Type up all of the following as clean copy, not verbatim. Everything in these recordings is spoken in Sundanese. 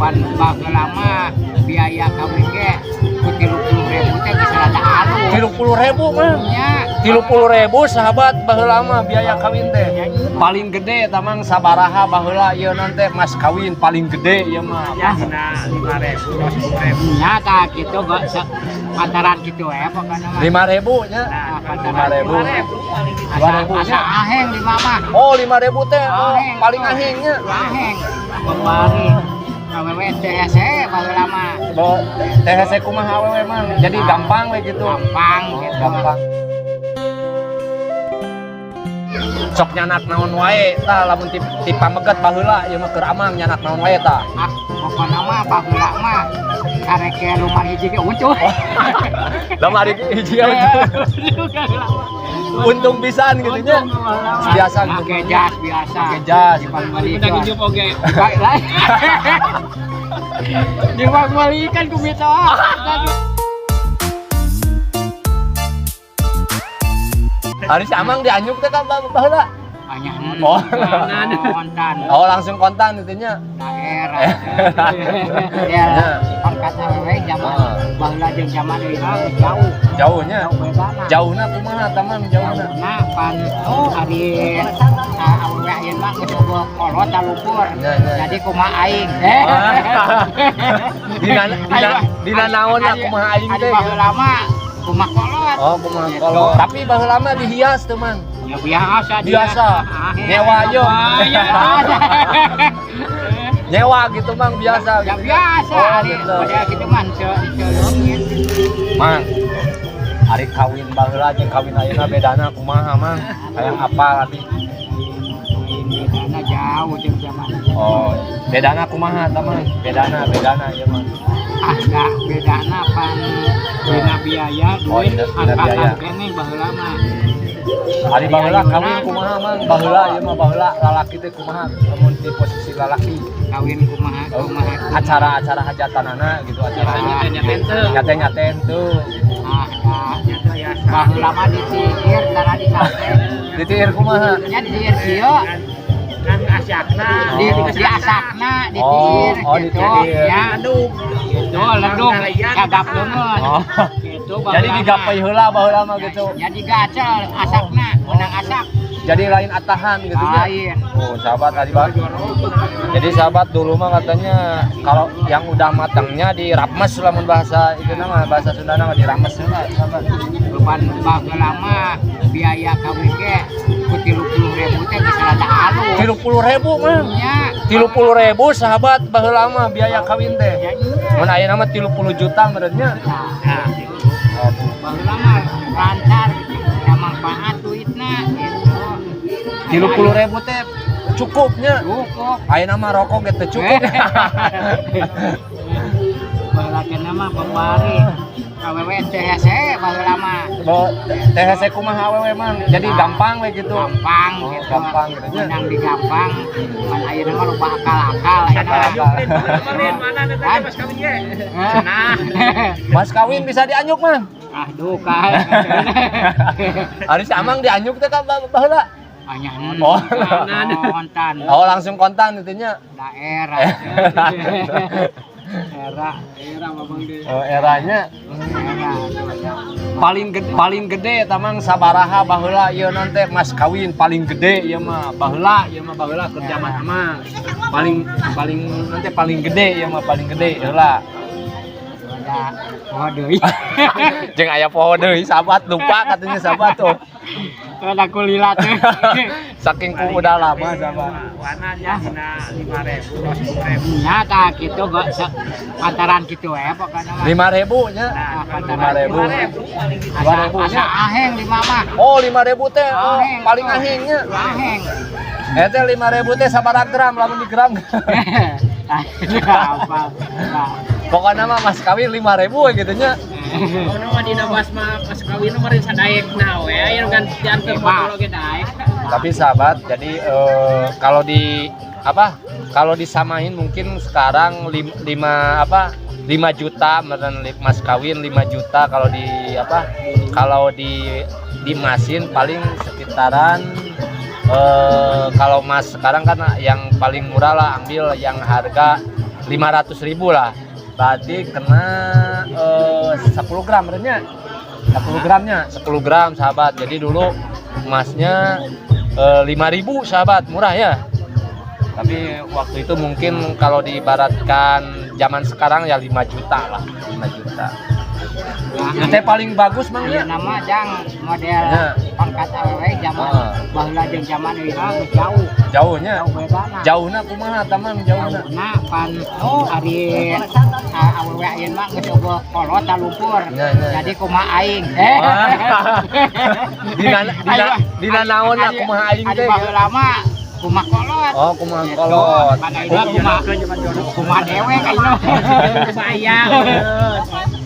Pan baheula mah biaya kawin ge ku 30.000 teh geus rada alus. 30.000 mah. Nya. 30.000 sahabat baheula mah biaya kawin teh. Paling gede eta mang sabaraha baheula ieu nanti mas kawin paling gede ieu mah. Ya, nah, 5.000, 10.000. Nya tah kitu pantaran kitu we pokona mah. 5.000 nya. Nah, pantaran 5.000. Asa, 2.000 asa nya. aheng lima mah. Oh, 5.000 teh oh, Aheng. paling ahengnya. Aheng. Pepari. Awewe teh hese baheula mah. Bawa teh hese kumaha awewe mang. Jadi gampang we gitu. Gampang Oh, gitu. gampang. Sok nyanak naon wae tah lamun ti pameget baheula ieu mah keur amang nyanak naon wae tah. Ah, pokona mah baheula mah kareke lumar hiji ge untung. Lemari hiji ge untung. Untung pisan gitu nya. Biasa gitu. Pakai jas biasa. Pakai jas. Dipangmalikan. Udah hidup oge. Dipangmalikan ku mito. Hari si Amang dianyuk teh ka baheula. Banyak. Oh. Kontan. Oh, langsung kontan gitu nya. Daerah. Ya, pangkat awewe zaman baheula jeung zaman ayeuna jauh. Jauhnya. Jauh bedana. Jauhna kumaha taman jauhna. Jauhna pan ari awewe ayeuna mah geus eueuh kolot talumpur. Ya, ya. Jadi kumaha aing. Dina dina dina naonna kumaha aing teh. Ari baheula mah kumaha kolot. Oh, kumaha kolot. Tapi baheula mah dihias teh, Mang. Ya biasa dia. Biasa. Nyewa yo. Nyewa gitu, Mang, biasa. Ya biasa Oh, ari gitu. model kitu mah teu leungit. Mang. Ari kawin baheula jeung kawin ayeuna bedana kumaha, Mang? Hayang apal abi. Bedana jauh jeung zaman. Oh, bedana kumaha tah, Mang? Bedana, bedana ieu mah. Ah, enggak bedana pan dina biaya Oh, duit dina biaya. angkatan keneh baheula mah. Ari baheula kawin kumaha, Mang? Baheula ieu mah baheula lalaki teh kumaha lamun di posisi lalaki? Kawin kumaha Oh, kumaha. acara-acara hajatanana gitu acara. Biasanya teh Nyate-nyaten tuh. Ah, dah. Baheula mah ditiir tara disate. Ditiir kumaha? Nya ditiir kieu, Kan asyakna. di asakna ditiir Oh, oh, gitu. ditiir. Ya, Aduh. gitu ledung cagap leungeun. Oh. Gitu Jadi digapai heula baheula mah gitu. Ya digacel asakna, menang asak. Jadi lain atahan gitu nya. Lain. Oh, sahabat tadi Bang. Jadi sahabat dulu mah katanya kalau yang udah matangnya dirapmes lamun bahasa itu nama bahasa Sunda nama dirames heula sahabat. Beban baheula mah biaya kawin ge ku 30.000 teh geus rada alus. 30.000 mah. Nya. 30.000 sahabat baheula mah biaya kawin teh. Ya nya. Mun ayeuna mah 30 juta meureunnya. Nah, Aduh. baheula mah lancar da manfaat duitna gitu. 30.000 teh cukupnya. Cukup. Ayeuna mah rokok ge teu cukup. Baheula teh mah pepari. Awewe teh hese baheula mah. Bawa teh hese kumaha awewe mang. Jadi gampang we gitu. Gampang Oh, gitu. gampang gitu nya. Menang di gampang. Pan ayeuna mah loba akal-akal ayeuna. Akal-akal. Mana teh pas kawin ge? Nah. Mas kawin bisa dianyuk mah. Ah duka. Hari si Amang dianyuk teh ka baheula. Banyak. Oh. Kontan. Oh, langsung kontan itunya. Daerah. Era, era Babang deh. Oh, eranya Era. paling gede tamang sabaraha baheula ieu nanti mas kawin paling gede ieu mah baheula ieu mah baheula keur zaman amang. Paling paling nanti paling gede ieu mah paling gede heula. Ada oh deui. Jeung aya poho deui sahabat lupa katanya sahabat tuh. Ada kulila tuh. Saking ku udah lama sahabat. Warna nya dina 5.000, 10.000. Nya tah kitu pantaran kitu we pokona mah. 5.000 nya. Nah, pantaran 5.000. Asa, 2.000 asa nya. aheng lima mah. Oh, 5.000 teh oh, Aheng. paling ahengnya. Aheng. Eh teh 5.000 teh sabaraha gram lamun di gram. Apa? Nah. Pokoknya mah mas kawin 5.000 gitu nya. Pokona mah dina pas mah pas kawin mah meureun sadaekna we aya nu kan diantar motor oge daek. Tapi sahabat, jadi kalau di apa? Kalau disamain mungkin sekarang 5 apa? 5 juta meureun mas kawin 5 juta kalau di apa? Kalau di dimasin paling sekitaran kalau mas sekarang kan yang paling murah lah ambil yang harga 5 500 ribu lah. Berarti kena 10 gram berarti, 10 gramnya, 10 gram, sahabat. Jadi dulu emasnya 5.000, sahabat, murah ya. Tapi waktu itu mungkin kalau diibaratkan zaman sekarang ya 5 juta lah, 5 juta. Itu teh paling bagus, Mang, ya. Ayeuna mah, jang, model pangkat awewe zaman baheula jeung zaman ieu geus jauh. Jauhnya. Jauh bedana. Jauhna kumaha tah, Mang, jauhna? Jauhna pan ari awewe ayeuna mah geus euweuh kolot talumpur. Ya, Jadi kumaha aing. Wah. Dina naon lah kumaha aing Ari teh? Baheula mah kumaha kolot. Oh, kumaha Gitu. kolot. Pan ayeuna kumaha kumaha dewek ayeuna. Kumaha aya.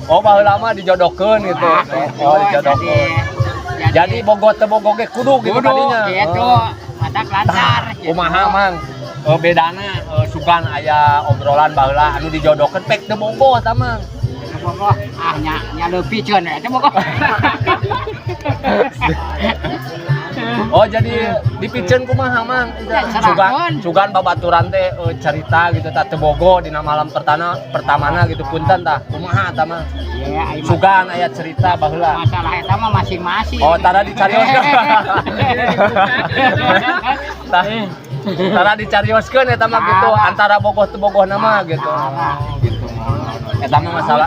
Oh, baheula mah dijodohkeun gitu. Ah, Oh, dijodohkeun. Jadi bogoh teu bogoh ge kudu gitu kudu tadinya. Gitu. Oh. Matak lancar gitu. Kumaha, Mang? Bedana sugan aya obrolan baheula anu dijodohkeun pek teu bogoh tah, Mang. Teu bogoh, ah, nya nya leupi ceun eta bogoh. Oh, jadi dipiceun kumaha, Mang? Ya, Sugan serahkeun. Sugan babaturan teh cerita gitu tah, teu bogoh dina malam pertama pertamana gitu, punten tah. Kumaha tah, Mang? Ya, aing mah Sugan aya cerita baheula. Masalah eta mah masing-masing. Oh, tara dicarioskeun. Tah, tara dicarioskeun eta mah gitu, Tara. Antara bogoh teu bogoh nama gitu. Tara. Gitu. Eta mah masalah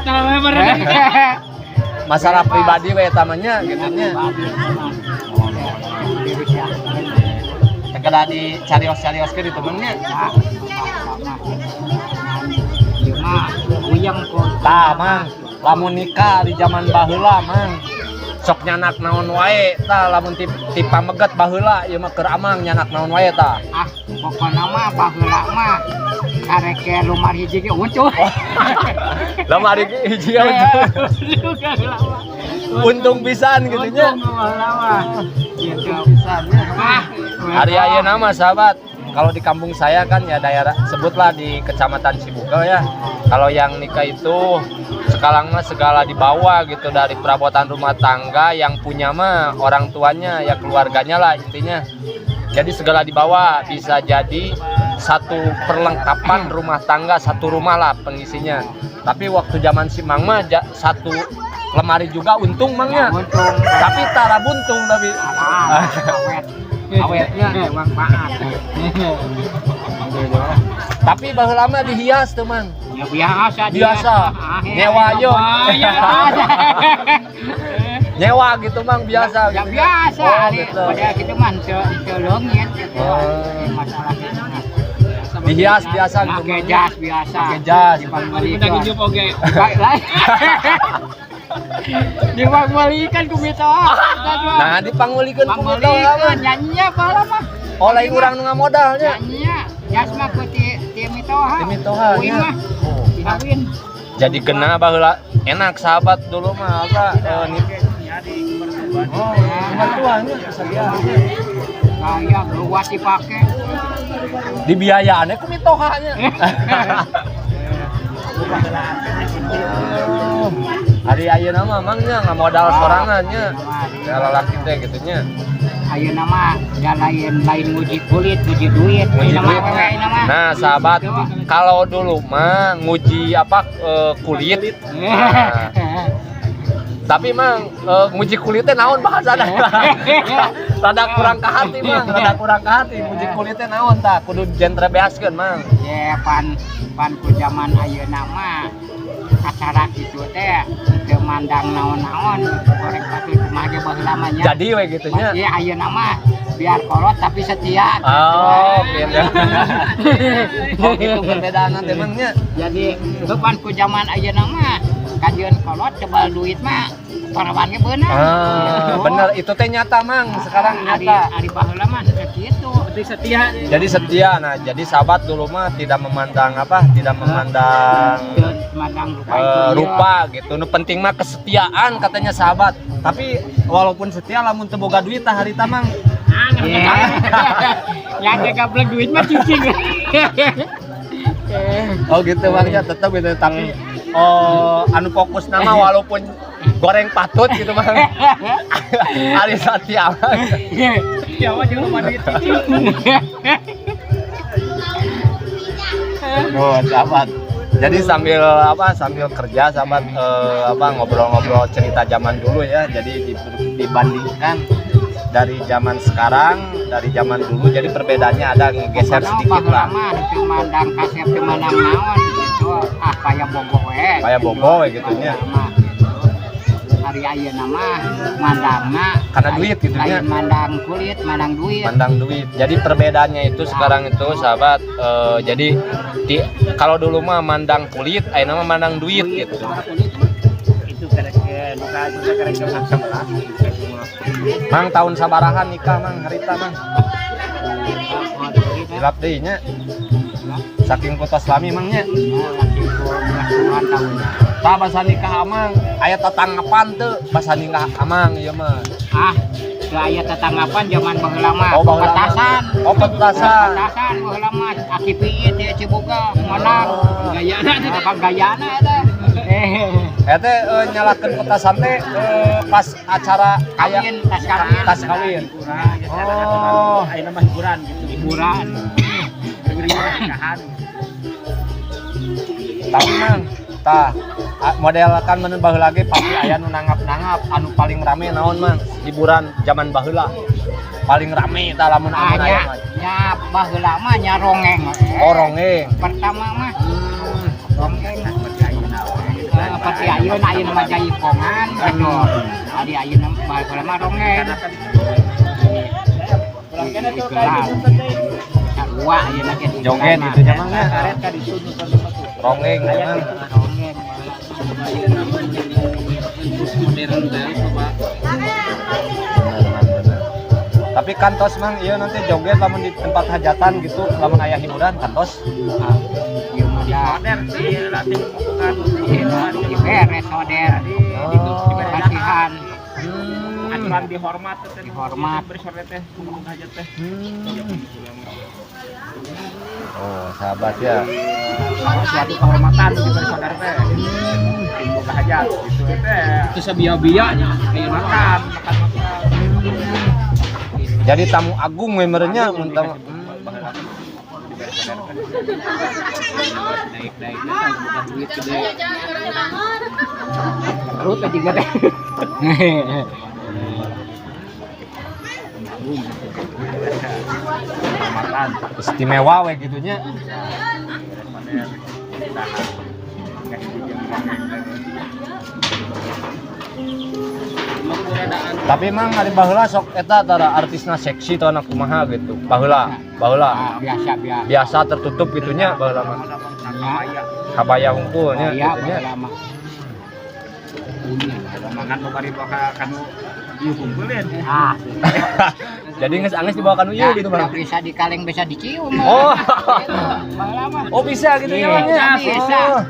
masalah pribadi we eta mah nya gitu nya. Pribadi eta mah. Kedah dicarios-carioskeun di temennya. Nah, ieu mah puyeng ku. Tah, Mang, lamun nikah di zaman baheula, Mang. Sok nyandak naon wae tah lamun ti pameget baheula ieu mah keur Amang, nyandak naon wae tah? Ah, pokona mah baheula mah kareke lumar hiji ge untung. Lemari hiji ya untung. Untung pisan gitu nya. Untung baheula mah. Gitu. Ah, Hari ayeuna mah, sahabat, kalau di kampung saya kan ya, daerah sebutlah di Kecamatan Cibukel ya. Kalau yang nikah itu sekarang mah segala dibawa gitu, dari perabotan rumah tangga, yang punya mah orang tuanya ya, keluarganya lah intinya. Jadi segala dibawa, bisa jadi satu perlengkapan rumah tangga, satu rumah lah pengisinya. Tapi waktu zaman si Mang mah satu lemari juga untung, Mang, ya. Untung. Tapi tara buntung tapi. Ah, awet. Awetnya. Manfaat. Tapi baheula mah dihias tuh, Mang? Ya biasa dia. Biasa. Ah, Nyewa yo. Ya, biasa. Nyewa gitu, Mang, biasa Ya gitu. biasa, Oh, ari gitu. model gitu mah teu teu leungit gitu. Oh. Masalah gitu. Dihias biasa gitu, Pakai Mang. jas biasa. Pakai jas. Udah hijau oge. Dipangmeulikeun ku mitoha. Nah, dipangmeulikeun ku mitoha, Pangmeulikeun Mang. nyanyinya baheula mah. Oh, lain urang nu ngamodalnya. Nyanyinya jas mah ku ti ti mitoha. Ti mitoha Uing nya. mah Oh. dikawin. Jadi kena baheula enak, sahabat, dulu mah apa oh, mertuanya bisa dia. Gaya luas dipake. Dibiayaannya ku mitohanya. Oh, ari ayeuna mah, Mang, nya ngamodal sorangannya. Ya lalaki teh gitu nya. Ayeuna mah da lain lain nguji kulit, nguji duit. Nguji Ayeuna mah duit. awewe ayeuna mah. Nah, sahabat, kalau dulu mah nguji apa kulit. Nah, tapi Mang nguji kulitnya naon bahasana? Rada kurang ke hati, Mang, rada kurang ke hati. Nguji kulitnya naon tah? Kudu jentre beaskeun, Mang. Ya pan pan ku zaman ayeuna mah acara kitu teh teu mandang naon-naon, goreng patut kumaha ge baheula mah nya. Jadi we gitu nya. Iya, ayeuna mah biar kolot tapi setia gitu. Oh, gitu. Oh, gitu perbedaan teh, Mang, nya. Jadi pan ku zaman ayeuna mah kajian kolot tebal duit mah parawan ge beunang. Ah, Gitu. bener itu teh nyata, Mang, sekarang Ari nyata. ari baheula mah teu kitu. Penting setia. Jadi setia. Nah, jadi sahabat, dulu mah tidak memandang apa? Tidak memandang Teu memandang rupa itu, iya. Rupa gitu. Nu penting mah kesetiaan katanya, sahabat. Tapi walaupun setia lamun teu boga duit tah harita, Mang. Ah, Iya. Yang ada gablek duit mah cicing. Oh gitu, Bang, ya tetap gitu, tapi oh, anu fokus nama walaupun goreng patut gitu, Bang. Ari Satya mah. Ya mah jeung loba duit cicing. Oh, sahabat. Jadi sambil apa? Sambil kerja sahabat, apa, ngobrol-ngobrol cerita zaman dulu ya. Jadi dibandingkan dari zaman sekarang, dari zaman dulu, jadi perbedaannya ada ngegeser sedikit lah. Mah teu mandang kasep, teu mandang naon gitu, ah, paya bogoh we. Paya bogoh we gitu nya. Mah gitu. Ari ayeuna mah mandangna Karena duit gitu nya. Lain mandang kulit, mandang duit. Mandang duit. Jadi perbedaannya itu sekarang itu sahabat, jadi kalau dulu mah mandang kulit, ayeuna mah mandang duit gitu. Itu karek nuka itu karek sebelah. Mang, tahun sabaraha nikah Mang harita, Mang? Hilap deui nya. Saking kota lami, Mang, nya. Tahun. Tah, basa nikah Amang aya tatanggapan teu basa nikah Amang ieu mah? Ah, teu aya tetanggapan zaman baheula mah. Oh, baheula mah. Petasan. Oh, petasan. Petasan baheula mah aki teh Cibuga menang. Gayana teh. Apa gayana eta? Eh, Eta teh nyalakeun petasan teh pas acara aya kawin, tas kawin. Tas kawin. Hiburan. Oh. Ayeuna mah hiburan gitu. Hiburan. Hiburan nikahan. Tapi Mang, tah model kan menurut baheula ge pasti aya nu nanggap-nanggap anu paling rame naon, Mang? Hiburan zaman baheula. Paling rame tah lamun Ah, amun nya, aya mah. Nya baheula mah nya rongeng. Oh, rongeng. Pertama mah rongeng. Pati ayeuna, ayeuna mah jaipongan gitu. Adi ayeuna baheula mah rongeng. Digelar. Sarua ayeuna ge digelar Joget mah. gitu nya, Mang, nya. Karet ka ditu nu Rongeng ya, Mang. Rongeng. Modern teh coba. Bener, Mang, bener. Tapi kantos, Mang, iya nanti joget lamun di tempat hajatan gitu, lamun aya hiburan kantos? Ah, ieu mah da Modern sih relatif bukan. Ieu beres soder. Oh. Latihan. Aturan dihormat teh. Dihormat. Bersore teh ngomong hajat teh. Oh, sahabat ya. Suatu kehormatan di bersodar teh. Boga hajat gitu teh. Itu sabia-bianya. Makan, makan, makan. Jadi tamu agung we merenya mun tamu. Naik-naik bukan duit gede. Perut aja juga teh. Kehormatan. Istimewa we gitunya. Beres nggak hiji jeung Emang keberadaan. Tapi emang ari baheula sok eta tara artisna seksi atau anak kumaha gitu. Baheula, baheula. Ah, biasa biasa. Biasa tertutup gitunya baheula mah. Kabaya. Kabaya hungkulnya Iya, gitunya. baheula mah. Mangan babari baka kanu ieu kumpulin. Ah, Jadi geus angges dibawa kanu ieu ya, gitu, udah Bang. bisa dikaleng, bisa dicium. Oh. Gitu, baheula mah. Oh, bisa gitu ya, Iya, Bang, ya? bisa. Oh.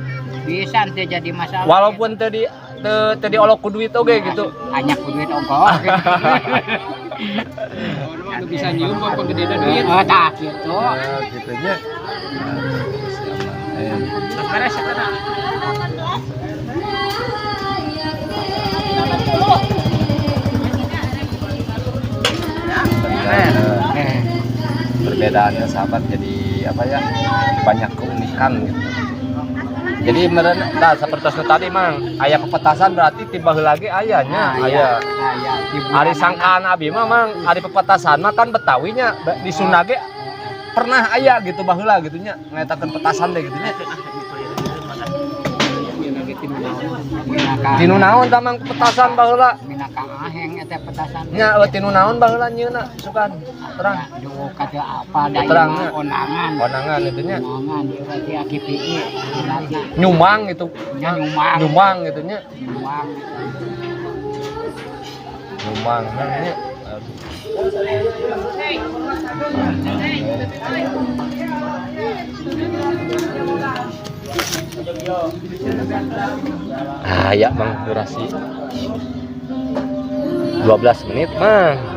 Bisa nanti jadi masalah. Walaupun tadi teu diolok ku duit oge gitu. Hanya ku duit ongkoh. Orang udah bisa nyium apa gede duit. Oh, tak gitu. Oh, gitunya. Eh. Beres eta na. Eh, perbedaannya sahabat, jadi apa ya, banyak keunikan gitu. Jadi meren nah seperti nu tadi, Mang, aya pepetasan berarti tiba lagi ayahnya aya. Nah, ya, hiburan. Ari sangkaan abi mah, Mang, ari pepetasan mah kan Betawinya di Sunda ge pernah aya gitu baheula gitu nya, ngetakeun petasan deh gitu nya. Minaka. Tinu naon tah, Mang, petasan baheula? Minaka aheng eta petasan. Nya eueuh tinu naon baheula nyieunna sukan terang? Duh, kata apa da ieu Terang, mah ya. kondangan. Kondangan itu nya. Kondangan ieu berarti AKPI berarti. Nyumang gitu. Nya nyumang. Nyumang gitu nya. Nyumang. Nyumang nya. Aduh. Ah ya, Mang, durasi 12 menit, Mang.